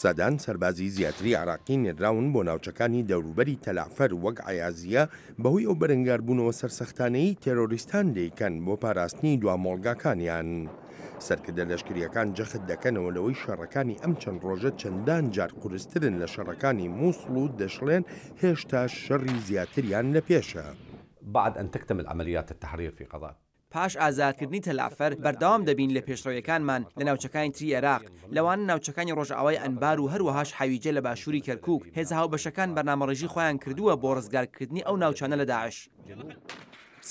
سەدان سەربازی زیاتری عێراقی نێردراون بۆ ناوچەکانی دەوروبەری تەلەعفەر وەک عەیازییە بەهۆی ئەو بەرەنگاربوونەوە سەرسەختانەی تێرۆریستان دەیکەن بۆ پاراستنی دوا مۆڵگاکانیان. سەرکردە لەشکرییەکان جەخت دەکەنەوە لەوەی شەڕەکانی ئەم چەند ڕۆژە چەندان جار قورسترن لە شەڕەکانی موسڵ و دەشڵێن هێشتاش شەڕی زیاتریان لە پێشە. بعد ان تكتمل عملیات التحریر فی قضاء. پاش ئازادکردنی تەلەعفەر بەردەوام دەبین لە پێشڕەویەکانمان لە ناوچەکانی تری ئێراق، لەوانە ناوچەکانی ڕۆژئاوای ئەنبار و هەروەهاش حەویجە لە باشووری کەرکووک، هێزە هاوبەشەکان بەرنامەڕێژی خۆیان کردووە بۆ ڕزگارکردنی ئەو ناوچانە لە داعش.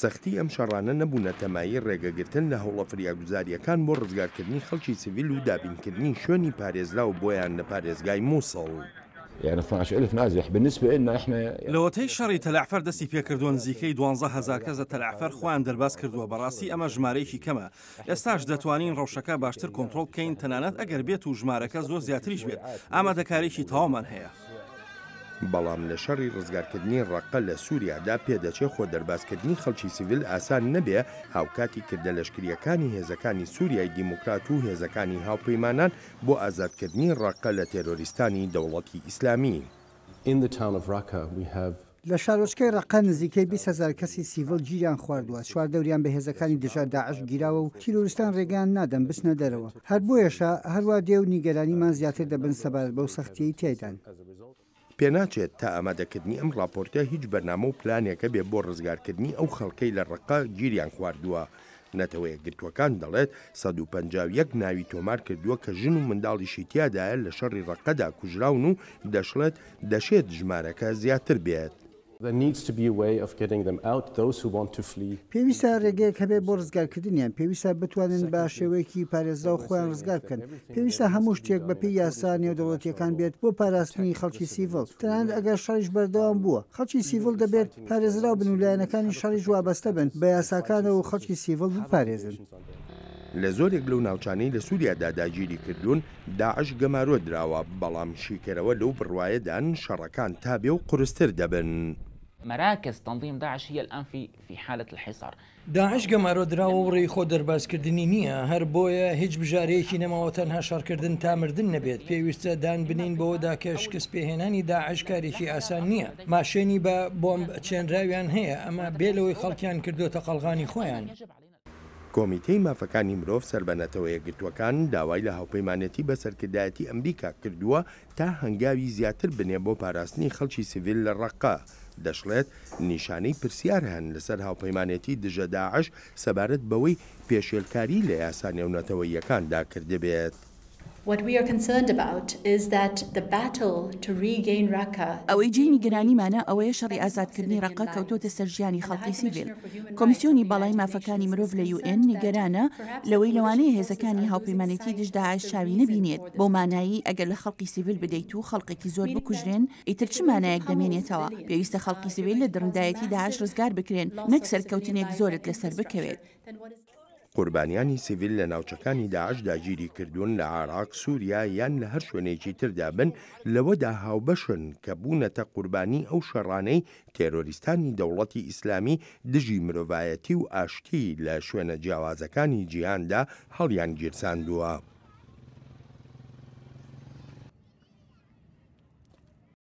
سەختی ئەم شەڕانە نەبوونەتە مایەی ڕێگەگرتن لە هەوڵە فریاگوزارییەکان بۆ ڕزگارکردنی خەڵکی سڤیل و دابینکردنی شوێنی پارێزراو بۆیان لە پارێزگای موسڵ. لەوەتەی شەڕی تەلەعفەر دەستی پێکردووە نزیکەی 12 هەزار کەس لە تەلەعفەر خۆیان دەرباز کردووە، بەڕاستی ئەمە ژمارەیەکی کەمە، ئێستاش دەتوانین ڕەوشەکە باشتر کۆنترۆڵ بکەین تەنانەت ئەگەر بێت و ژمارەکە زۆر زیاتریش بێت، ئامادەکارییەکی تەواومان هەیە. بەڵام لە شەڕی ڕزگارکردنی ڕەققە لە سوریادا پێدەچێ خۆ دەربازکردنی خەڵکی سیڤیل ئاسان نەبێ، هاوکاتی کردە لەشکرییەکانی هێزەکانی سوریای دیموکرات و هێزەکانی هاوپەیمانان بۆ ئازادکردنی ڕەققە لە تێرۆریستانی دەوڵەتی ئیسلامی. لە شارۆچکەی ڕەققە نزیکەی 20 هەزار کەسی سیڤیل گیریان خواردووە، چواردەوریان بە هێزەکانی دژە داعش گیراوە و تیرۆریستان ڕێگەیان نادەن بچنە دەرەوە، هەر بۆیەشە هەروا دێ و نیگەرانیمان زیاتر دەبن سەبارەت بەو سەختییەی تیایدان. پێناچێت تا ئامادەکردنی ئەم ڕاپۆرتە هیچ بەرنامە و پلانێک هەبێ بۆ ڕزگارکردنی ئەو خەڵکەی لە ڕەققە گیریان خواردووە. نەتەوەیەکگرتووەکان دەڵێت 151 ناوی تۆمار کردووە کە ژن و منداڵیشی تیادایە لە شەڕی ڕەققەدا کوژراون و دەشڵێت دەشێت ژمارەکە زیاتر بێت. پێویستە رێگەیەک هەبێت بۆ رزگارکردنیان، پێویستە بتوانن بە شێوەیەکی پارێزراو خۆیان رزگار بکەن، پێویستە هەموو شتێک بەپێی یاسا نێودەوڵەتییەکان بێت بۆ پاراستنی خەڵکی سیڤڵ، تەنانەت ئەگەر شەڕیش بەردەوام بووە، خەڵکی سیڤڵ دەبێت پارێزراو بن و لایەنەکانی شەڕیش وابەستە بن بە یاساکانەوە و خەڵکی سیڤڵ بپارێزن. لە زۆرێک لەو ناوچانەی لە سوریادا داگیری کردوون، داعش گەمارۆ دراوە، بەڵام شیکەرەوە لەو بڕوایەدان شەڕەکان تا بێ و قورستر دەبن. مراکز تنظیم داعش هی الآن فی فی حالە الحصار. داعش گەمارۆ دراوە و ڕێی خۆ دەربازکردنی نییە، هەر بۆیە هیچ بژارەیەکی نەماوە تەنها شەڕکردن تا مردن نەبێت، پێویستە دان بنێین بەوەدا کە شکستپێهێنانی داعش کارێکی ئاسان نییە، ماشێنی بە بۆمب چێنراویان هەیە، ئەمە بێ لەوەی خەڵکیان کردۆتە قەڵغانی خۆیان. کۆمیتەی مافەکانی مرۆڤ سەر بە نەتەوەیەکگرتووەکان داوای لە هاوپەیمانێتی بە سەرکردایەتی ئەمریکا کردووە تا هەنگاوی زیاتر بنێ بۆ پاراستنی خەڵکی سیڤیل لە ڕەققە، دەشڵێت، نیشانەی پرسیار هەن لەسەر هاوپەیمانێتی دژە داعش سەبارەت بەوەی پێشێلکاری لە یاسا نێونەتەوەییەکاندا کردبێت. What we are concerned about is that the battle to regain Raqqa is ئەوەی جێی نیگەرانیمانە ئەوەیە شەڕی ئازادکردنی ڕەققە کەوتۆتە سەر ژیانی خەڵکی سیڤیل. کۆمیسیۆنی باڵای مافەکانی مرۆڤ لە یوئێن نیگەرانە لەوەی لەوانەیە هێزەکانی هاوپەیمانێتی دژ داعش چاوی نەبینێت، بەو مانایەی ئەگەر لە خەڵقی سیڤیل بدەیت و خەڵقێکی زۆر بکوژرێن ئیتر چ مانایەک دەمێنێتەوە؟ پێویستە خەڵقی سیڤیل لە دڕندایەتی داعش ڕزگار بکرێن نەک سەرکەوتنێک زۆرت لەسەر بکەوێت. قوربانیانی سیڤیل لە ناوچەکانی داعش داگیری کردوون لە عێراق، سوریا یان لە هەر شوێنێکی تردا بن، لەوەدا هاوبەشن کە بوونەتە قوربانی ئەو شەڕانەی تێرۆریستانی دەوڵەتی ئیسلامی دژی مرۆڤایەتی و ئاشتی لە شوێنە جیاوازەکانی جیهاندا هەڵیانگیرساندووە.